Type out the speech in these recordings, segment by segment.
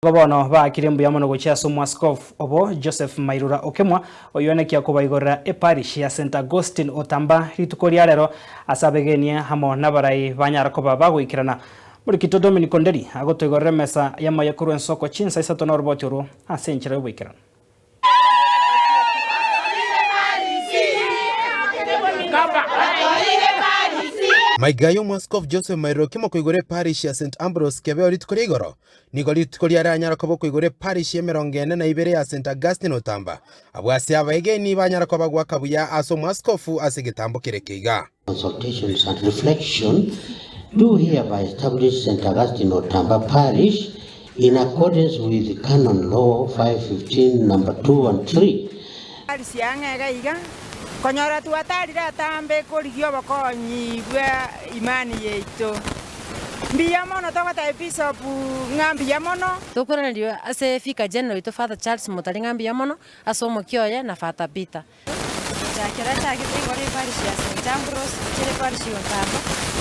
Igo bono baakire mbuya mono gochia ase Omoaskofu obo Joseph Mairura Okemwa, oyio kobaigorera eparish ya St Augustine Otamba rituko ria rero ase abegenie amo nabarai banyara koba bagoikerana. Morikito Dominic Onderi agotoigorera emesa y'amaye korwa ensoko chinsa isato na oroboti orwo ase enchera y'oboikeranu. Maiga y'Omwaskofu Joseph Mairura Okemwa koigora eparish ya St Ambrose Kebeo rituko ria igoro. Nigo rituko riare anyara koba okoigora eparish y'emerongo ene na ibere ya St Augustine Otamba, abwo ase abaegeni banyara koba goaka buya ase omwaskofu ase egetambo kere keiga. Consultations and reflection, do hereby establish St. Augustine Otamba Parish in accordance with Canon Law 515 number 2 and 3. Parisi ang'e iga iga, konyora twatarire atambe korigia obokonyi bwa imani yaito. Mbuya mono togotebia Bishop ng'a mbuya mono. Tokoraneria ase Vicar General oito Father Charles Mutari ng'a mbuya mono ase omokia oye na Father Peter. Gochakera achagete igoro eparish ya St. Ambrose gochia eparish ya Otamba.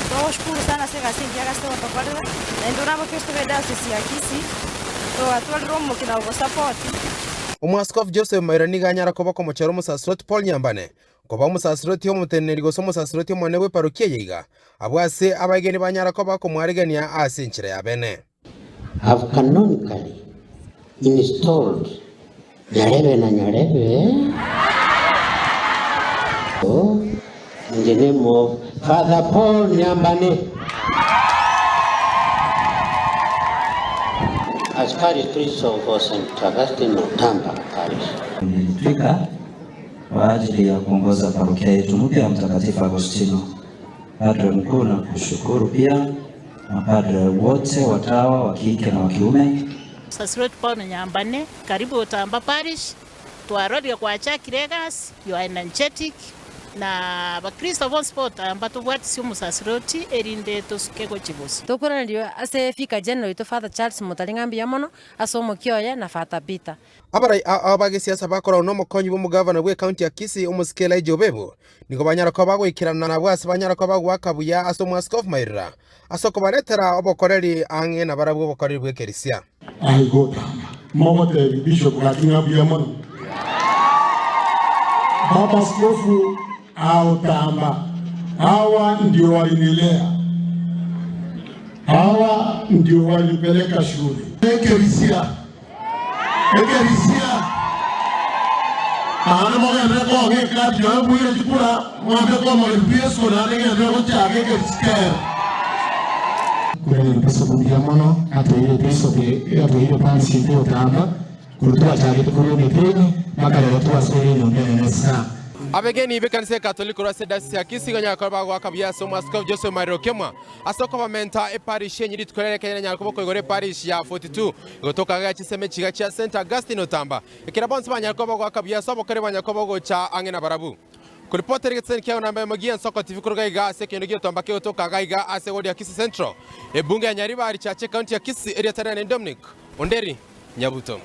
Togoshukuru sana ase egasi engiya gase ogotokorera, naende buna abakristo be diocese ya Kisii, togatwarire omokia na gogosapoti. Omwaskofu Joseph Maira nigo anyara koba okomochora omosasiroti Paul Nyambane koba omosasiroti omoteneneri gose omosasiroti omonene bw'eparokia eye iga, abwo ase abaegeni banyara koba okomwaregania ase enchera ya bene. Have canonically installed Nyarebe na Nyarebe in the name of Father Paul Nyambane as parish priest of St. Augustine Otamba Parish. Nilijitwika kwa ajili ya kuongoza parokia yetu mpya ya Mtakatifu Agostino. Padre mkuu, na kushukuru pia mapadre wote watawa wa kike na wa kiume. Sasiroti Paul Nyambane, karibu Otamba Parish, twarorire gwachakire egasi, you are energetic, na abakristo bonsi ba Otamba tobwatisie omosasiroti erinde tosuke gochia bosio. Tokoraneria ase Vicar General oito Father Charles Mutari ng'a mbuya mono ase omokia oye na Father Peter. Abarai ao ba gesiasa bakoragwa nomokonyi bw'omogavana bw'ecounty ya Kisii omosike Elijah Obebu nigo banyara koba bagoikerana nabwo ase banyara koba bagoaka buya ase omwaskofu Mairura ase okobaretera obokoreri ang'e nabarabwo obokoreri bw'ekerisia. Aye gotamba mogotebi bishop gaki ng'a buya mono. Baba askofu aotamba hawa ndio walinilea hawa ndio walinipeleka shule. Ekerisia Ekerisia naende mogenderere koga eclub yaye moire chikura mwambe komogeni Yeso naende genderere gochaka ekerisi kere. Korende Bishop mbuya mono atoire Bishop atoire parish yaito gotamba korwa twachagete korwa emeteni mpaka rero twasoire enyomba enene sana. Abegeni b'ekanisa ya Katoliki korwa ase Diocese ya Kisii konyara koba bagoaka buya ase Omwaskofu Joseph Mariro Okemwa Ase okobamenta eparish enye rituko riaye ekenyene nyare koba okoigora eparish ya 42 egotoka gaiga chiseme chiga chia St. Augustine Otamba, ekero bonsi banyare koba ogoaka buya ase obokori banyare koba ogocha ang'e nabarabwo. Koripotera egeteseni kiao namba emo gia Ensoko TV korwa gaiga ase ekenyoro gi'Otomba kegotoka gaiga ase egori ya Kisii Central, ebunge ya Nyaribari Church ecounty ya Kisii erieta riane Dominic Onderi Nyabuto.